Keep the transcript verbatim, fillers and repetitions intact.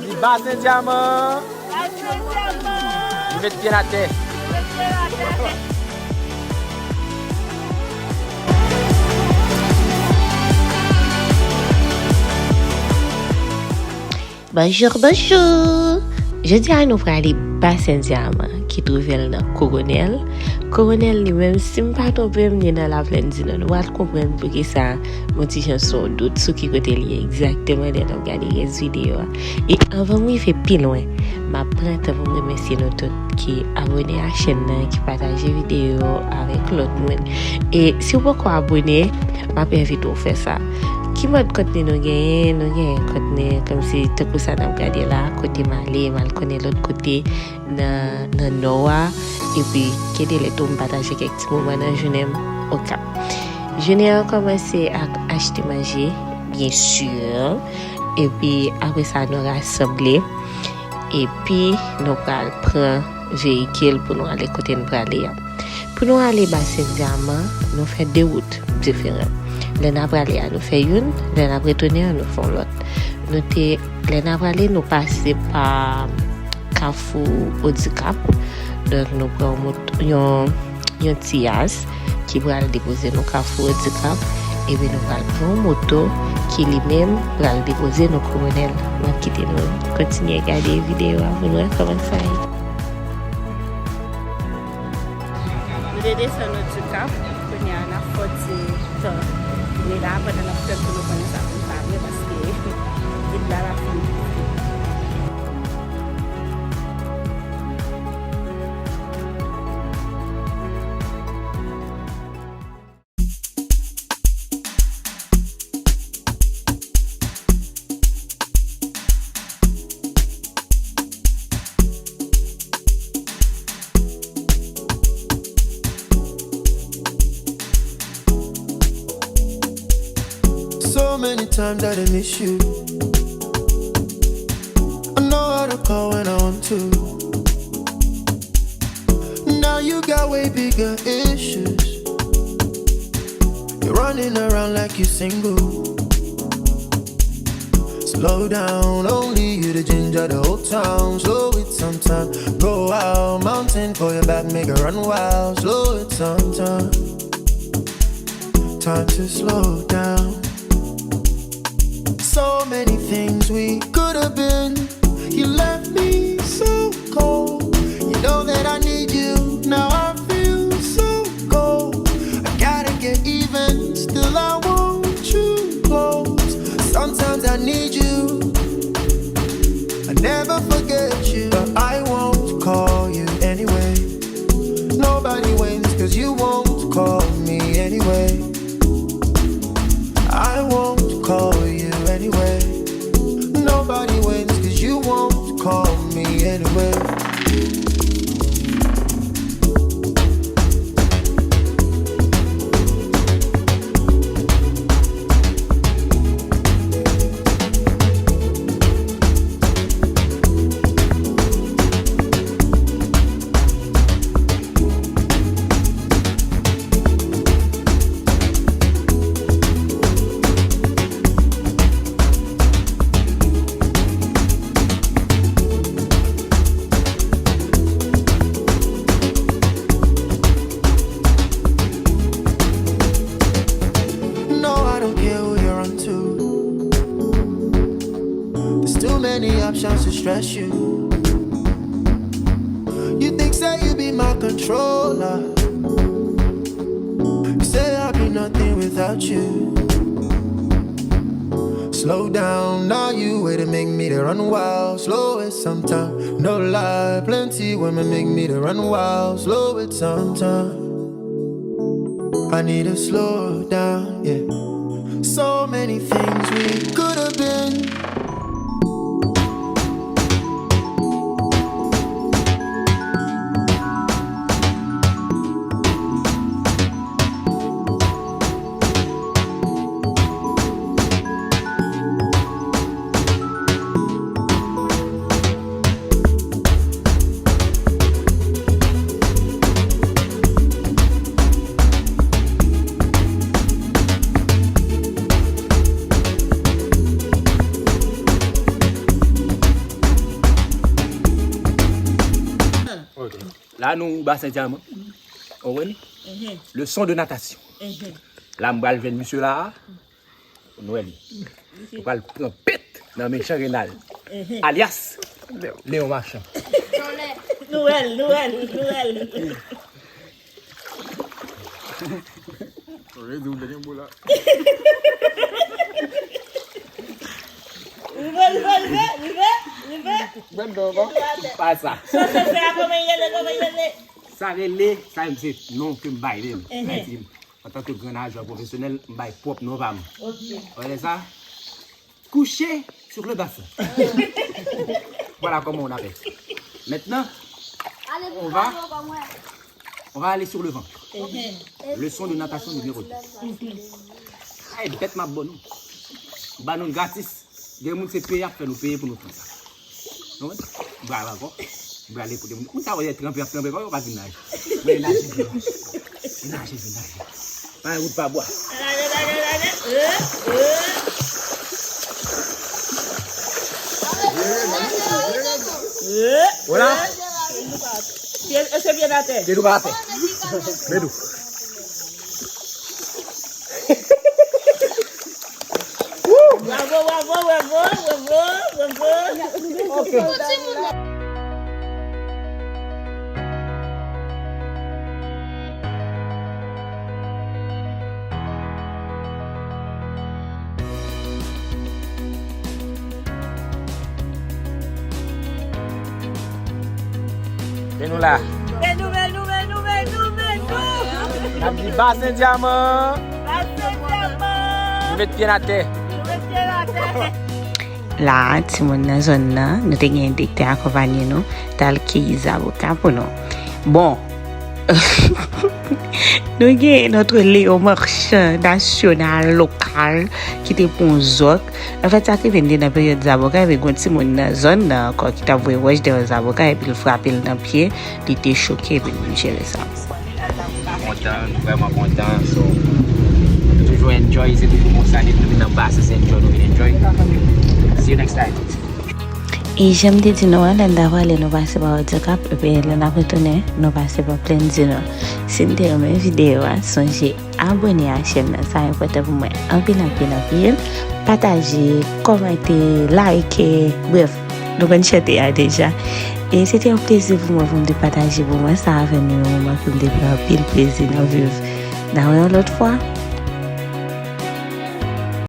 Li Basen Dyaman. Basen Dyaman. Li met pye l atè. Li met pye l atè. Bonjou, bonjou! Jodi a, nou prale Basen Dyaman, ki twouve l nan Kowonèl. Kowonèl li menm, si m pa twonpe m, li nan Laplèn di Nò. Nou pral konprann poukisa m yon ti jan sou yon dout sou ki kote li ye egzakteman lè n ap gade rès videyo a. E anvan m rive pi lwen, m ap pran tan pou m remèsye nou tout ki abòne a chèn nan, ki pataje videyo avèk lòt moun. E si w poko abòne, m ap envite w fè sa. Ki mòd kontni nou genyen? Nou genyen kontni kòmsi tankou sa n ap gade la, kote m ale, m al konnen lòt kote nan, nan Nò a, epi gen de lè tou m pataje kèk ti moman nan jounen m Okap. Jounen an kòmanse ak achte manje, byen si, epi apre sa nou rasanble, epi nou pral pran veyikil pou nou ale kote n prale a. Pou nou ale Basen Dyaman, nou fè de wout diferan. Lè n ap prale a, nou fè youn, lè n ap retounen an, nou fè yon lòt. Nou te, lè n ap prale, nou pase pa Kafou Odikap. Donk, nou pran yon mot-, yon, yon ti yas ki pral depoze nou Kafou Odikap. Epi nou pral pran yon moto ki li menm pral depoze nou Kowonèl. M ap kite nou kontinye gade videyo a pou nou wè kòman sa ye. Nou te desann Odikap, kounye a n ap fè yon ti tan rele la pandan n ap tann pou nou konnen sa pou n fè apre, paske gid la la fin. So many times that I miss you. I know how to call when I want to. Now you got way bigger issues. You're running around like you single. Slow down, only you the ginger the whole town. Slow it sometime. Go out, mountain for your back, make it run wild. Slow it sometime. Time to slow down. So many things we could have been. You left me so cold. You know that I need you. Now I feel so cold. I gotta get even. Still, I want you close. Sometimes I need you. I never forget you. But I won't call you anyway. Nobody wins 'cause you won't call me anyway. I won't call you anyway. Nobody wins 'cause you won't call me anyway. No, I don't care who you run to. There's too many options to stress you. You think say you be my controller. You say I'll be nothing without you. Slow down, now you way to make me to run wild. Slow it sometime. No lie, plenty women make me to run wild. Slow it sometime. I need to slow down, yeah. So many things we could have been. La, nou Basen Dyaman. Ou konprann? Leson de natasyon. La, m pral jwenn misye la a. Nou wè li. Nou pral pran pèt nan men Jean Renald. Alyas Leon Machan. Nou wè l, nou wè l, nou wè l. Rive, rive, rive, rive, rive. Pa sa. Sa se fè a, kòman y rele, kòman y rele? Sa rele, sa se non ke m bay li. Antanke gran najè pwofesyonèl, m bay pwòp non pa m. Ou wè sa? Couché sur le bassin. Voilà comment on appelle. Maintenant, on va, on va aller sur le ventre. Leson de natasyon nimewo de. Ay, bèt m ap ba nou. Ba nou l gratis. Gen moun se peye y ap fè nou peye pou nou fè sa. Nou wè? M pral ankò. M pral ekoute moun. Moun sa yo tranpe, y ap tranpe, kòman yo pa vin naje? Men naje, vin naje. Vin naje, vin naje. Pa wout pa bwa. Naje, naje, naje. Voilà. Pye, e se pye atè. Pye nou pa atè. Men nou. Bravo, bravo, bravo, bravo, bravo. Ok. Men nou la. Men nou, men nou, men nou, men nou, men nou. N ap di Basen Dyaman. Basen Dyaman. Nou met pye n atè. Nou met pye n atè. La, timoun nan zòn nan, nou te gen de k te akonpanye nou, t al keyi zaboka pou nou. Bon, nou gen notre Léon Marchand national lokal ki te pran yon zòk. Anfèt, sa k rive, n te nan peryòd zaboka, epi gen yon timoun nan zòn nan ankò ki t ap voye wòch dèyè zaboka, epi l frape l nan pye, li te choke, epi nou jere sa. Kontan, nou vrèman kontan. So, nou toujou enjoy, se toujou konsa, depi nou vin nan Basen, se enjoy, nou vin enjoy. See you next time. E jan m te di nou an, lè n ta prale, nou pase pa Odikap, epi lè n ap retounen, nou pase pa Plenn di Nò. Si n te renmen videyo a, sonje abòne a chèn nan, sa enpòtan pou mwen anpil, anpil, anpil. Pataje, kòmante, like, brèf, nou konn chante a deja. E se te yon plezi pou mwen pou m te pataje moman sa avè nou, yon moman ke m te pran anpil plezi nan viv. N a wè yon lòt fwa.